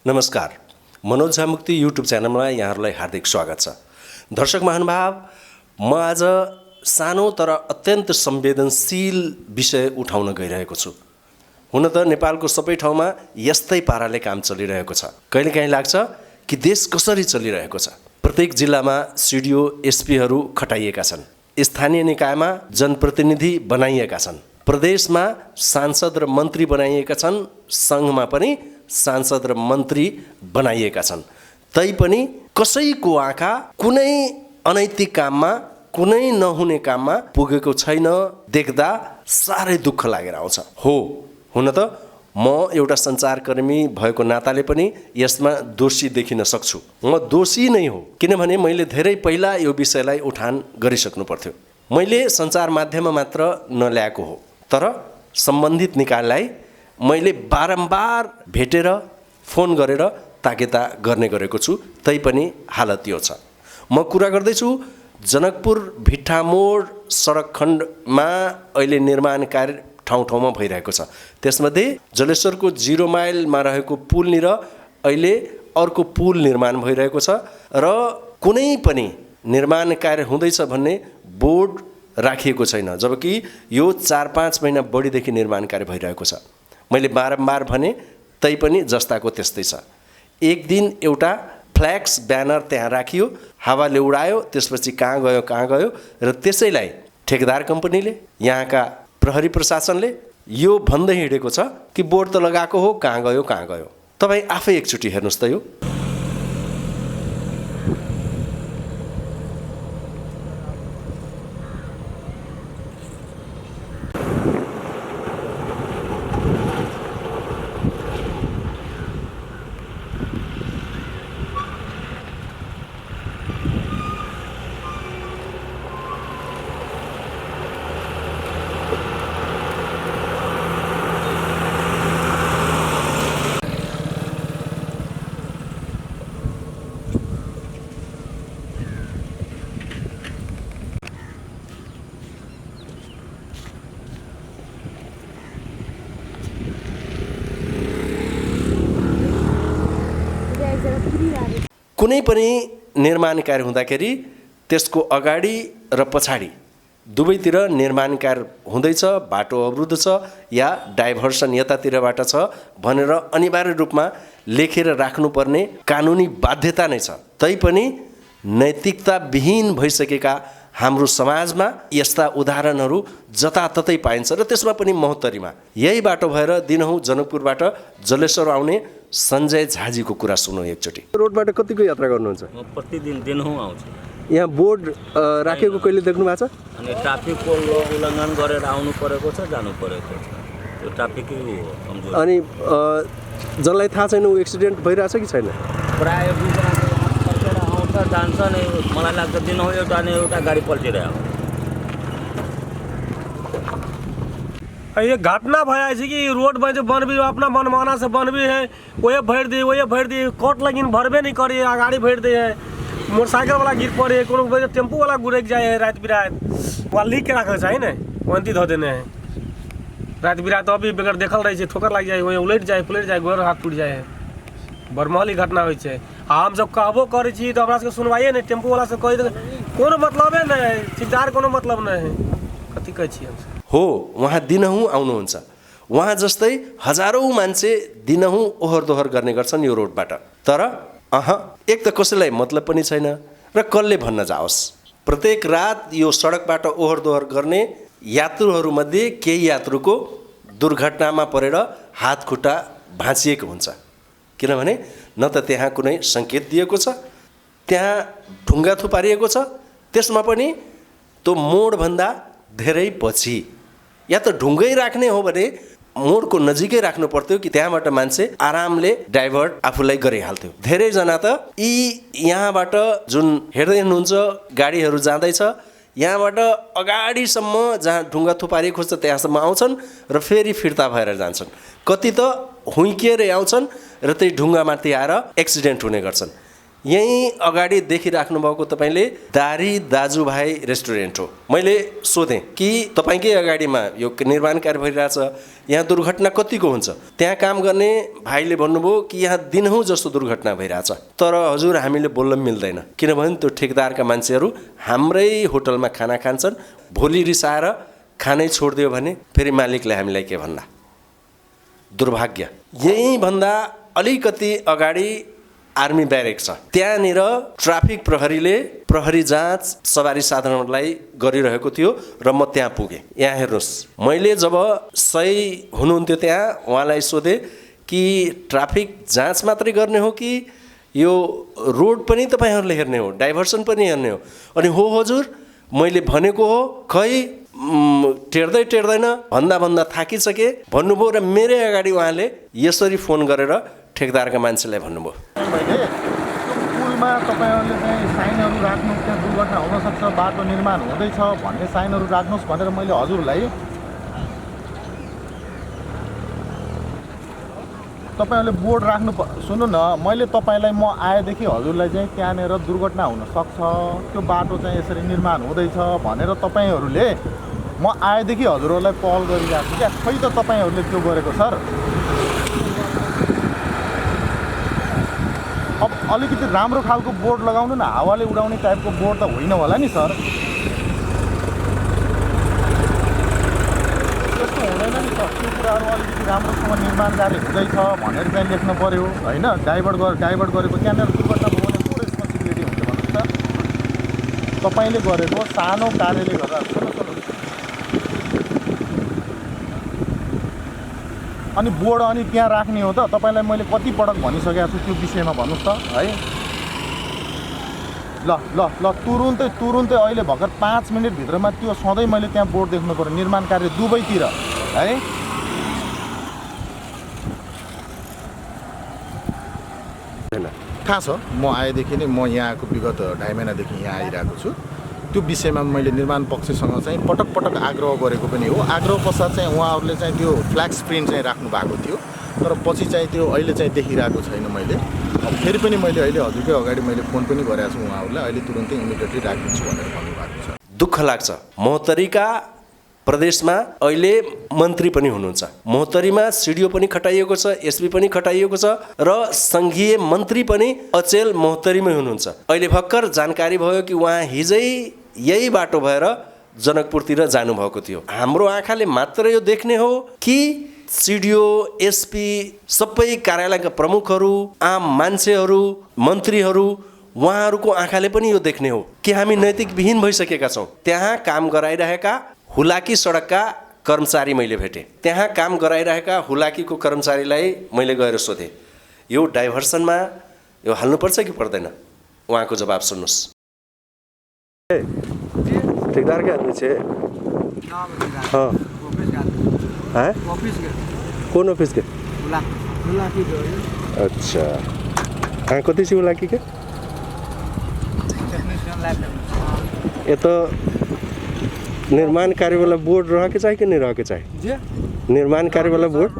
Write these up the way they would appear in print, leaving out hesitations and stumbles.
नमस्कार, मनोज झा मुक्ति युट्युब च्यानलमा यहाँहरूलाई हार्दिक स्वागत छ। दर्शक महानुभाव, म आज सानो तर अत्यन्त संवेदनशील विषय उठाउन गइरहेको छु। हुन त नेपालको सबै ठाउँमा यस्तै पाराले काम चलिरहेको छ। कहिलेकाहीँ लाग्छ कि देश कसरी चलिरहेको छ। प्रत्येक जिल्लामा सिडिओ एसपीहरू खटाइएका छन्, स्थानीय निकायमा जनप्रतिनिधि बनाइएका छन्, प्रदेशमा सांसद र मन्त्री बनाइएका छन्, सङ्घमा पनि सांसद र मन्त्री बनाइएका छन्। तैपनि कसैको आँखा कुनै अनैतिक काममा, कुनै नहुने काममा पुगेको छैन। देख्दा साह्रै दुःख लागेर आउँछ। हुन त म एउटा सञ्चारकर्मी भएको नाताले पनि यसमा दोषी देखिन सक्छु। म दोषी नै हो, किनभने मैले धेरै पहिला यो विषयलाई उठान गरिसक्नु पर्थ्यो। मैले सञ्चार माध्यममा मात्र नल्याएको हो, तर सम्बन्धित निकायलाई मैले बारम्बार भेटेर फोन गरेर ताकेता गर्ने गरेको छु। तैपनि हालत यो छ। म कुरा गर्दैछु जनकपुर भिट्टामोड सडक खण्डमा अहिले निर्माण कार्य ठाउँ ठाउँमा भइरहेको छ। त्यसमध्ये जलेश्वरको 0 माइलमा रहेको पुलनिर अहिले अर्को पुल निर्माण भइरहेको छ र कुनै पनि निर्माण कार्य हुँदैछ भन्ने बोर्ड राखिएको छैन, जबकि यो 4-5 महिना बढीदेखि निर्माण कार्य भइरहेको छ। मैले बारम्बार भने तैपनि जस्ताको त्यस्तै छ। एक दिन एउटा फ्ल्याक्स ब्यानर त्यहाँ राखियो, हावाले उडायो, त्यसपछि कहाँ गयो र त्यसैलाई ठेकेदार कम्पनीले, यहाँका प्रहरी प्रशासनले यो भन्दै हिँडेको छ कि बोर्ड त लगाएको हो, कहाँ गयो। तपाईँ आफै एकचोटि हेर्नुहोस् त यो। कुनै पनि निर्माण कार्य हुँदाखेरि त्यसको अगाडि र पछाडि दुवैतिर निर्माण कार्य हुँदैछ, बाटो अवरुद्ध छ या डाइभर्सन यतातिरबाट छ भनेर अनिवार्य रूपमा लेखेर राख्नुपर्ने कानुनी बाध्यता नै छ। तैपनि नैतिकताविहीन भइसकेका हाम्रो समाजमा यस्ता उदाहरणहरू जताततै पाइन्छ र त्यसमा पनि महोत्तरीमा। यही बाटो भएर दिनहुँ जनकपुरबाट जलेश्वर आउने सञ्जय झाजीको कुरा सुनौँ एकचोटि। रोडबाट कतिको यात्रा गर्नुहुन्छ? म प्रतिदिन दिनहुँ आउँछु। यहाँ बोर्ड राखेको कहिले देख्नु भएको छ? अनि ट्राफिकको उल्लङ्घन गरेर आउनु परेको छ, जानु परेको छ। त्यो ट्राफिकै हो कमजोर। अनि जसलाई थाहा छैन ऊ एक्सिडेन्ट भइरहेछ कि छैन? प्रायः फर्केर आउँछ, जान्छ नि। मलाई लाग्छ दिनहुँ एउटा गाडी पल्टिरहेको। ये घटना भया है कि रोड में जो बन भी अपना मनमाना से बन भी है, वही भर दिए कोट लगिन भरबे नहीं करे, गाड़ी भर दिए है, मोटरसाइकिल वाला गिर पड़े, कोनो टेम्पू वाला गुरक जाए रात बिरात। वहाँ लिख के रखे चाहिए ना, वंती धो देने हैं रात बिरात। अभी बगैर देखल रही है, ठोकर लग जाए, वही उलट जाए, गोर हाथ टूट जाए। बरमहली घटना हो। हम जब कहबो करे छी तो हमरा सुनवाइए नहीं, टेम्पू वाला से कही कोनो मतलब है नहीं, ठेकेदार कोनो मतलब नहीं है। कति कह छी हो, उहाँ दिनहुँ आउनुहुन्छ। उहाँ जस्तै हजारौँ मान्छे दिनहुँ ओहोर दोहोर गर्ने गर्छन् यो रोडबाट। तर एक त कसैलाई मतलब पनि छैन र कसले भन्न जाओस्। प्रत्येक रात यो सडकबाट ओहोर दोहोर गर्ने यात्रुहरूमध्ये केही यात्रुको दुर्घटनामा परेर हात खुट्टा भाँचिएको हुन्छ। किनभने न त त्यहाँ कुनै सङ्केत दिएको छ, त्यहाँ ढुङ्गा थुपारिएको छ, त्यसमा पनि त्यो मोडभन्दा धेरै पछि। या त ढुङ्गै राख्ने हो भने मोडको नजिकै राख्नु पर्थ्यो कि त्यहाँबाट मान्छे आरामले डाइभर्ट आफूलाई गरिहाल्थ्यो। धेरैजना त यहाँबाट जुन हेर्दै हुनुहुन्छ गाडीहरू जाँदैछ, यहाँबाट अगाडिसम्म जहाँ ढुङ्गा थुपारिएको छ त्यहाँसम्म आउँछन् र फेरि फिर्ता भएर जान्छन्। कति त हुइकिएर आउँछन् र त्यही ढुङ्गामाथि आएर एक्सिडेन्ट हुने गर्छन्। यहीँ अगाडि देखिराख्नु भएको तपाईँले दारी दाजुभाइ रेस्टुरेन्ट हो। मैले सोधेँ कि तपाईँकै अगाडिमा यो निर्माण कार्य भइरहेछ, यहाँ दुर्घटना कतिको हुन्छ? त्यहाँ काम गर्ने भाइले भन्नुभयो कि यहाँ दिनहुँ जस्तो दुर्घटना भइरहेछ, तर हजुर हामीले बोल्न मिल्दैन, किनभने त्यो ठेकदारका मान्छेहरू हाम्रै होटलमा खाना खान्छन्, भोलि रिसाएर खानै छोडिदियो भने फेरि मालिकले हामीलाई के भन्ला? दुर्भाग्य। यहीँ भन्दा अलिकति अगाडि आर्मी ब्यारेक छ, त्यहाँनिर ट्राफिक प्रहरीले प्रहरी जाँच सवारी साधनहरूलाई गरिरहेको थियो र म त्यहाँ पुगेँ। यहाँ हेर्नुहोस्, मैले जब सही हुनुहुन्थ्यो त्यहाँ उहाँलाई सोधेँ कि ट्राफिक जाँच मात्रै गर्ने हो कि यो रोड पनि तपाईँहरूले हेर्ने हो, डाइभर्सन पनि हेर्ने हो? अनि हो हजुर, मैले भनेको हो, खै टेर्दै टेर्दैन भन्दा भन्दा थाकिसके भन्नुभयो र मेरै अगाडि उहाँले यसरी फोन गरेर ठेकदारका मान्छेलाई भन्नुभयो। पुलमा तपाईँहरूले चाहिँ साइनहरू राख्नु, त्यहाँ दुर्घटना हुनसक्छ, बाटो निर्माण हुँदैछ भन्ने साइनहरू राख्नुहोस् भनेर मैले हजुरलाई तपाईँहरूले बोर्ड राख्नु सुन्नु न, मैले तपाईँलाई म आएदेखि हजुरलाई चाहिँ त्यहाँनिर दुर्घटना हुनसक्छ, त्यो बाटो चाहिँ यसरी निर्माण हुँदैछ भनेर तपाईँहरूले म आएदेखि हजुरहरूलाई कल गरिरहेको छु क्या। खै त तपाईँहरूले त्यो गरेको सर? अब अलिकति राम्रो खालको बोर्ड लगाउनु न, हावाले उडाउने टाइपको बोर्ड त होइन होला नि सर? त्यस्तो हुँदैन नि सर, त्यो कुराहरू अलिकति राम्रोसँग निर्माण कार्य हुँदैछ भनेर चाहिँ लेख्नु पऱ्यो होइन? डाइभर्ट गरेको त्यहाँनिर दुर्घटना भयो भने को रेस्पोन्सिबिलिटी हुन्छ भन्नुहोस् त? तपाईँले गरेको सानो कार्यले गर्दा अनि बोर्ड अनि त्यहाँ राख्ने हो त? तपाईँलाई मैले कति पटक भनिसकेको छु त्यो विषयमा भन्नुहोस् त है। ल ल ल तुरुन्तै अहिले भर्खर 5 मिनटभित्रमा त्यो सधैँ मैले त्यहाँ बोर्ड देख्नु पऱ्यो, निर्माण कार्य दुवैतिर है। थाहा छ, म आएदेखि नै म यहाँको विगत 2.5 महिनादेखि यहाँ आइरहेको छु। त्यो विषयमा मैले निर्माण पक्षसँग चाहिँ पटक पटक आग्रह गरेको पनि हो। आग्रह पश्चात चाहिँ उहाँहरूले चाहिँ त्यो फ्ल्याक्स प्रिन्ट चाहिँ राख्नु भएको थियो, तर पछि चाहिँ त्यो अहिले चाहिँ देखिरहेको छैन मैले। अब फेरि पनि मैले अहिले हजुरकै अगाडि मैले फोन पनि गरेको छु उहाँहरूलाई, अहिले तुरुन्तै इमिडिएटली राखिदिन्छु भनेर भन्नुभएको छ। दुःख लाग्छ, महोत्तरीका प्रदेशमा अहिले मन्त्री पनि हुनुहुन्छ, महोत्तरीमा सिडिओ पनि खटाइएको छ, एसपी पनि खटाइएको छ र सङ्घीय मन्त्री पनि अचेल महोत्तरीमै हुनुहुन्छ। अहिले भर्खर जानकारी भयो कि उहाँ हिजै यही बाटो भएर जनकपुरतिर जानुभएको थियो। हाम्रो आँखाले मात्र यो देख्ने हो कि सिडिओ एसपी सबै कार्यालयका प्रमुखहरू, आम मान्छेहरू, मन्त्रीहरू, उहाँहरूको आँखाले पनि यो देख्ने हो कि हामी नैतिकविहीन भइसकेका छौँ? त्यहाँ काम गराइरहेका हुलाकी सडकका कर्मचारी मैले भेटेँ, त्यहाँ काम गराइरहेका हुलाकीको कर्मचारीलाई मैले गएर सोधेँ, यो डाइभर्सनमा यो हाल्नुपर्छ कि पर्दैन? उहाँको जवाब सुन्नुहोस्। ठेकेदार के आदमी छे? हाँ, हैं? कौन ऑफिस के? अच्छा, हाँ, कति छी हुलाकी के? ये तो निर्माण कार्य वाला बोर्ड रह के चाहिए कि नहीं रह के चाहिए? निर्माण कार्य वाला बोर्ड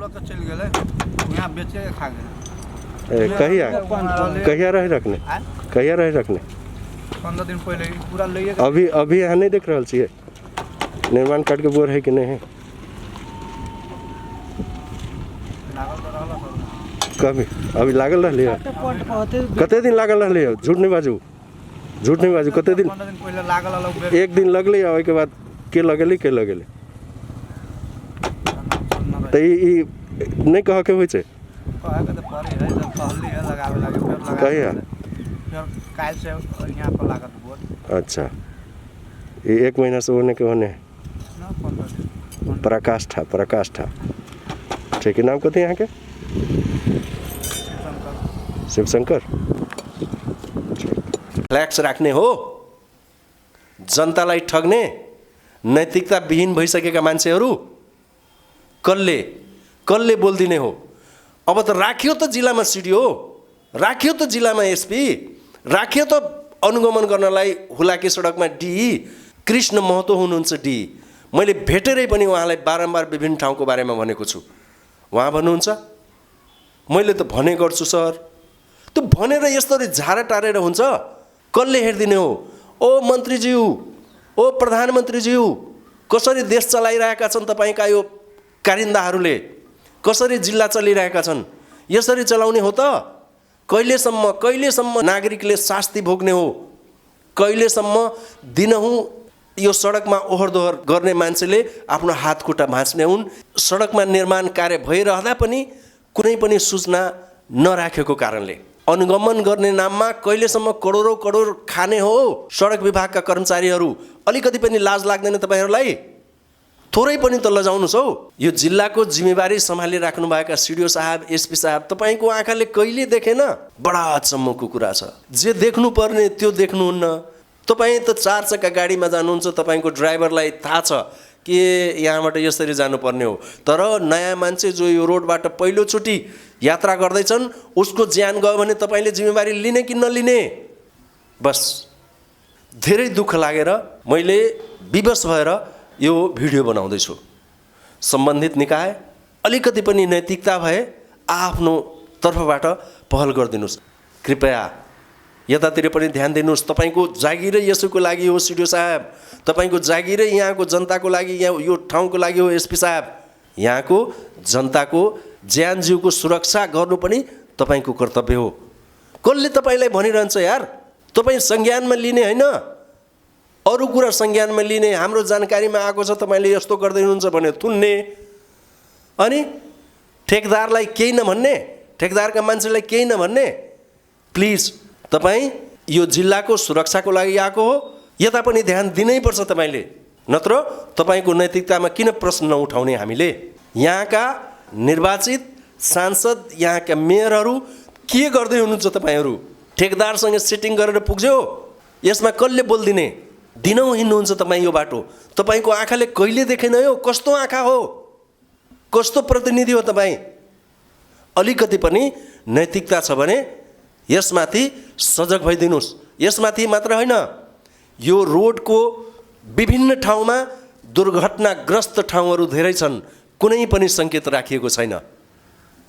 कहिया रहे रखने? कहिया रहे रखने? 15 दिन पहले पूरा ले अभी यहाँ नहीं देख रहा चाहिए निर्माण कार्ड के बोर्ड है कि नहीं है? कभी अभी लागल रही है? कते दिन लागल रही है? झूठ नहीं बाजू, झूठ नहीं बाजू। कते दिन? 15 दिन पहले लागल एक दिन लगले आ के बाद के लगेली के लगेले तो ई नहीं कह के होय छै? कहे के त परी है, जब कहली है लगावे लागे फिर लगा कहिया? फिर काल से यहां पर लागत बोर्ड। अच्छा, ये 1 महीना से होने के होने ना 15 दिन। प्रकाश था ठीक है। नाम कथी यहाँ के? शिवशंकर। फ्लैक्स राख्ने हो, जनतालाई ठग्ने, नैतिकता विहीन भइसकेका मान्छेहरू कसले बोलिदिने हो? अब त राखियो त जिल्लामा सिडिओ, राखियो त जिल्लामा एसपी, राखियो त अनुगमन गर्नलाई हुलाकी सडकमा डिई कृष्ण महतो हुनुहुन्छ डिई। मैले भेटेरै पनि उहाँलाई बारम्बार विभिन्न ठाउँको बारेमा भनेको छु। उहाँ भन्नुहुन्छ मैले त भने गर्छु सर, त्यो भनेर यस्तरी झारा टारेर हुन्छ? कसले हेरिदिने हो? ओ मन्त्रीज्यू, ओ प्रधानमन्त्रीज्यू, कसरी देश चलाइरहेका छन् तपाईँका यो कारिन्दाहरूले? कसरी जिल्ला चलिरहेका छन्? यसरी चलाउने हो त? कहिलेसम्म नागरिकले शास्ति भोग्ने हो? कहिलेसम्म दिनहुँ यो सडकमा ओहोरदोहोर गर्ने मान्छेले आफ्नो हात खुट्टा भाँच्ने हुन्? सडकमा निर्माण कार्य भइरहँदा पनि कुनै पनि सूचना नराखेको कारणले अनुगमन गर्ने नाममा कहिलेसम्म करोडौँ करोड खाने हो सडक विभागका कर्मचारीहरू? अलिकति पनि लाज लाग्दैन तपाईँहरूलाई? थोरै पनि त लजाउनुहोस् हौ। यो जिल्लाको जिम्मेवारी सम्हालिराख्नुभएका सिडिओ साहब, एसपी साहब, तपाईँको आँखाले कहिले देखेन? बडा अचम्मको कुरा छ। जे देख्नुपर्ने त्यो देख्नुहुन्न। तपाईँ त 4 चक्का गाडीमा जानुहुन्छ, तपाईँको ड्राइभरलाई थाहा छ कि यहाँबाट यसरी जानुपर्ने हो। तर नयाँ मान्छे जो यो रोडबाट पहिलोचोटि यात्रा गर्दैछन् उसको ज्यान गयो भने तपाईँले जिम्मेवारी लिने कि नलिने? बस धेरै दुःख लागेर मैले विवश भएर यो भिडियो बनाउँदैछु। सम्बन्धित निकाय अलिकति पनि नैतिकता भए आफ्नो तर्फबाट पहल गरिदिनुहोस्। कृपया यतातिर पनि ध्यान दिनुहोस्। तपाईँको जागिरै यसैको लागि हो सिडिओ साहब, तपाईँको जागिरै यहाँको जनताको लागि, यहाँ यो ठाउँको लागि हो एसपी साहब। यहाँको जनताको ज्यान जीवको सुरक्षा गर्नु पनि तपाईँको कर्तव्य हो। कसले तपाईँलाई भनिरहन्छ यार? तपाईँ संज्ञानमा लिने होइन, अरू कुरा संज्ञानमा लिने। हाम्रो जानकारीमा आएको छ तपाईँले यस्तो गर्दै हुनुहुन्छ भने थुन्ने, अनि ठेकदारलाई केही नभन्ने, ठेकदारका मान्छेलाई केही नभन्ने। प्लिज तपाईँ यो जिल्लाको सुरक्षाको लागि आएको हो, यता पनि ध्यान दिनैपर्छ तपाईँले। नत्र तपाईँको नैतिकतामा किन प्रश्न नउठाउने हामीले? यहाँका निर्वाचित सांसद, यहाँका मेयरहरू के गर्दै हुनुहुन्छ तपाईँहरू? ठेकदारसँग सेटिङ गरेर पुग्छौ, यसमा कसले बोलिदिने? दिनौँ हिँड्नुहुन्छ तपाईँ यो बाटो। तपाईँको आँखाले कहिले देखेन यो? कस्तो आँखा हो? कस्तो प्रतिनिधि हो तपाईँ? अलिकति पनि नैतिकता छ भने यसमाथि सजग भइदिनुहोस्। यसमाथि मात्र होइन, यो रोडको विभिन्न ठाउँमा दुर्घटनाग्रस्त ठाउँहरू धेरै छन्, कुनै पनि सङ्केत राखिएको छैन।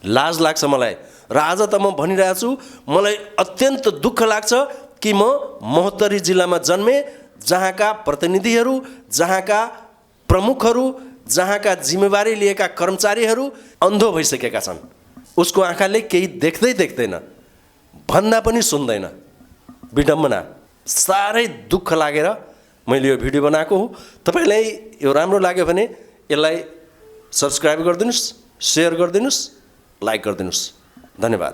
लाज लाग्छ मलाई। र आज त म भनिरहेको छु, मलाई अत्यन्त दुःख लाग्छ कि म महोत्तरी जिल्लामा जन्मे, जहाँका प्रतिनिधिहरू, जहाँका प्रमुखहरू, जहाँका जिम्मेवारी लिएका कर्मचारीहरू अन्धो भइसकेका छन्। उसको आँखाले केही देख्दैन, भन्दा पनि सुन्दैन। विडम्बना। साह्रै दुःख लागेर मैले यो भिडियो बनाएको हो। तपाईँलाई यो राम्रो लाग्यो भने यसलाई सब्सक्राइब गरिदिनुहोस्, सेयर गरिदिनुहोस्, लाइक गरिदिनुहोस्। धन्यवाद।